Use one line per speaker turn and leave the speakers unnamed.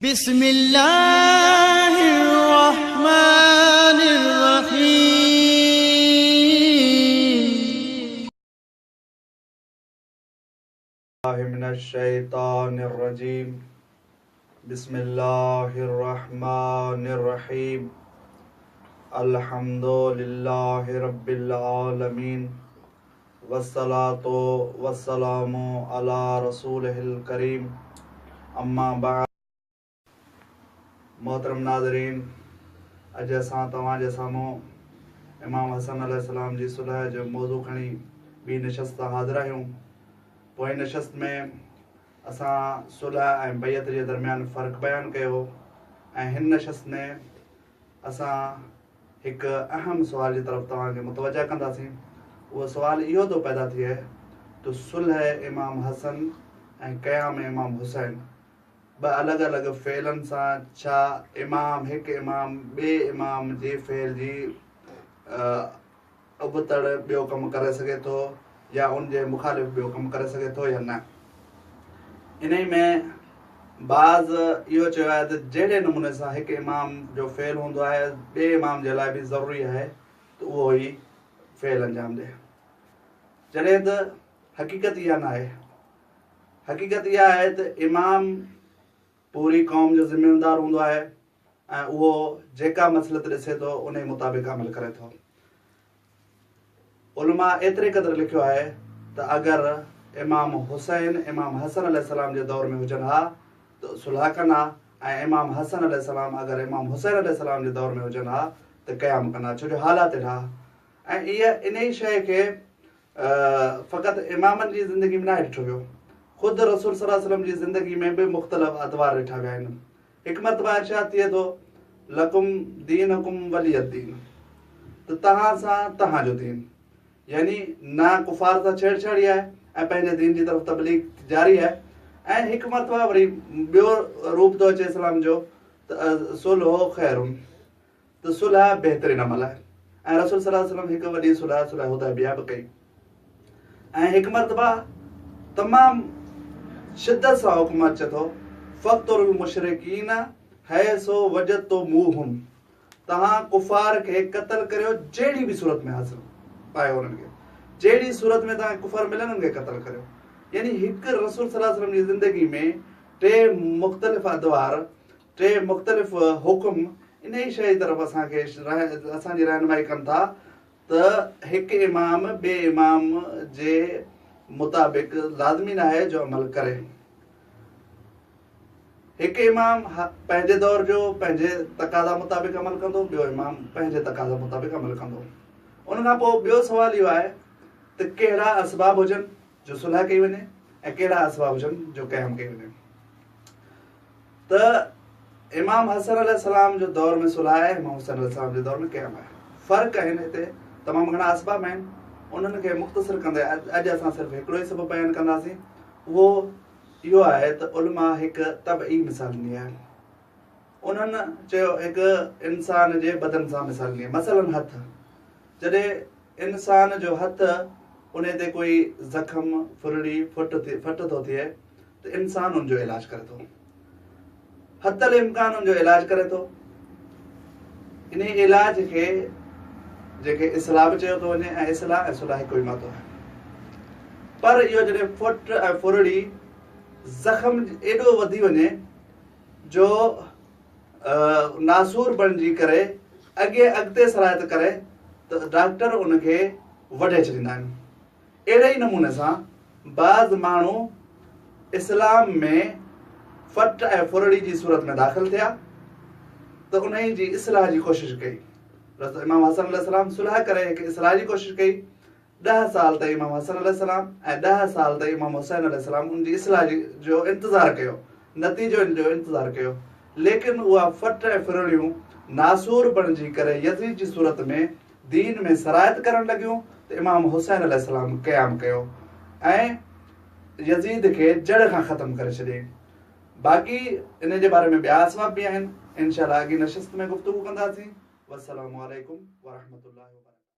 بسم الله الرحمن الرحيم.
من الشيطان الرجيم. بسم الله الرحمن الرحيم. الحمد لله رب العالمين، والصلاة والسلام على رسوله الڪريم. اما بعد. محترم ناظرين، اڄ اسان توهان جي سامهون امام حسن عليه السلام جي صلح جو موضوع کڻي ٻي نشست سان حاضر آهيون. پوئين نشست ۾ اسان صلح ۽ بيعت جي درميان فرق بيان ڪيو ۽ هن نشست ۾ اسان هڪ اهم سوال جي طرف توهان کي متوجه ڪنداسين. اهو سوال اهو ٿو پيدا ٿئي ته صلح امام حسن ۽ قيام امام حسين ٻه الڳ الڳ فعلن سان ڇا امام هڪ امام ٻئي امام جي فعل جي ابتڙ ٻيو ڪم ڪري سگهي ٿو يا ان جي مخالف ٻيو ڪم ڪري سگهي ٿو يا نه؟ انهي ۾ بعض اهو چيو آهي ته جهڙي نموني سان هڪ امام جو فعل هوندو آهي، ٻئي امام جي لاء به ضروري آهي ته اهو ئي فعل انجام ڏئي، جڏهن ته حقيقت اها ناهي. حقيقت اها آهي ته امام پوري قوم جو ذميدار هوندو آهي ۽ اهو جيڪا مصلحت ڏسي ٿو انهي مطابق عمل ڪري ٿو. علماء ايتري قدر لکيو آهي ته اگر امام حسين امام حسن عليه السلام جي دور ۾ هجن ها ته صلح ڪن ها ۽ امام حسن عليه السلام اگر امام حسين عليه السلام جي دور ۾ هجن ها ته قيام ڪن ها، ڇو جو حالات اهڙا ۽ اها انهي شيء کي فقط امامن جي زندگي ۾ ناهي ڏٺو ويو، خود رسول صلي الله عليه وسلم جي زندگي ۾ به مختلف ادوار ڏٺا ويا آهن. هڪ مرتبه ارشاد ٿئي ٿو، لڪم دينڪم ولي الدين، ته توهان سان توهان جو دين، يعني نه ڪفار سان ڇيڙ ڇاڙي آهي ۽ پنهنجي دين جي طرف تبليغ جاري آهي. ۽ هڪ مرتبه وري ٻيو روپ ٿو اچي اسلام جو ته صلح خير، ته صلح بهترين عمل آهي ۽ رسول صلي الله عليه وسلم هڪ وڏي صلح، صلح حديبيه به ڪئي ۽ هڪ مرتبه تمام شدت سان حڪم اچي ٿو، فاقتلوا المشرڪين حيث وجدتموهم، توهان ڪفار کي قتل ڪريو جهڙي به صورت ۾ حاصل پايو انهن کي، جهڙي صورت ۾ توهان کي ڪفار ملن انهن کي قتل ڪريو. يعني هڪ رسول صلي الله عليه وسلم جي زندگي ۾ ٽي مختلف ادوار، ٽي مختلف حڪم انهيء شيء جي طرف اسان کي اسان جي رهنمائي ڪن ٿا ته هڪ امام ٻئي امام جي مطابق لازمي ناهي جو عمل ڪري. هڪ امام پنهنجي دور جو پنهنجي تقاضا مطابق عمل ڪندو، ٻيو امام پنهنجي تقاضا مطابق عمل ڪندو. ان کان پوء ٻيو سوال اهو آهي ته ڪهڙا اسباب هجن جو صلح ڪئي وڃي ۽ ڪهڙا اسباب هجن جو قيام ڪئي وڃي. ته امام حسن عليه السلام جو دور ۾ صلح آهي، امام حسين عليه السلام جي دور ۾ قيام آهي. فرق آهن هتي تمام گهڻا اسباب آهن، انهن کي مختصر ڪندي اڄ اسان صرف هڪڙو ئي سبب بيان ڪنداسين، اهو اهو آهي ته علماء هڪ طبعي مثال ڏني آهي. انهن چيو هڪ انسان جي بدن سان مثال ڏني آهي، مثلاً هٿ، جڏهن انسان جو هٿ انهي تي ڪوئي زخم، ڦرڙي، ڦٽ ٿو ٿئي ته انسان ان جو علاج ڪري ٿو، حتي الامڪان ان جو علاج ڪري ٿو. انهي علاج کي جنهن کي اصلاح به چيو ٿو وڃي ۽ اصلاح ۽ صلح هڪ ئي مادو آهي. پر اهو جڏهن ڦٽ ۽ ڦرڙي زخم ايڏو وڌي وڃي جو ناسور بڻجي ڪري اڳي اڳتي سرايت ڪري ته ڊاڪٽر ان کي وڍي ڇڏيندا آهن. اهڙي ئي نموني سان بعض ماڻهو اسلام ۾ ڦٽ ۽ ڦرڙي جي صورت ۾ داخل ٿيا ته انهي جي اصلاح جي ڪوشش ڪئي. امام حسن عليه السلام صلح ڪري هڪ اصلاح جي ڪوشش ڪئي. 10 سال تائين امام حسن عليه السلام ۽ 10 سال تائين امام حسين عليه السلام ان جي اصلاح جو انتظار ڪيو، نتيجو ان جو انتظار ڪيو، ليڪن اها ڦٽ ۽ ڦرڙيون ناسور بڻجي ڪري يزيد جي صورت ۾ دين ۾ سرايت ڪرڻ لڳيون ته امام حسين عليه السلام قيام ڪيو ۽ يزيد کي جڙ کان ختم ڪري ڇڏيائين. باقي ان جي باري ۾ ٻيا اسباب به آهن، انشاء الله اڳين نشست ۾ گفتگو ڪنداسين. والسلام عليڪم ورحمة الله وبرڪاته.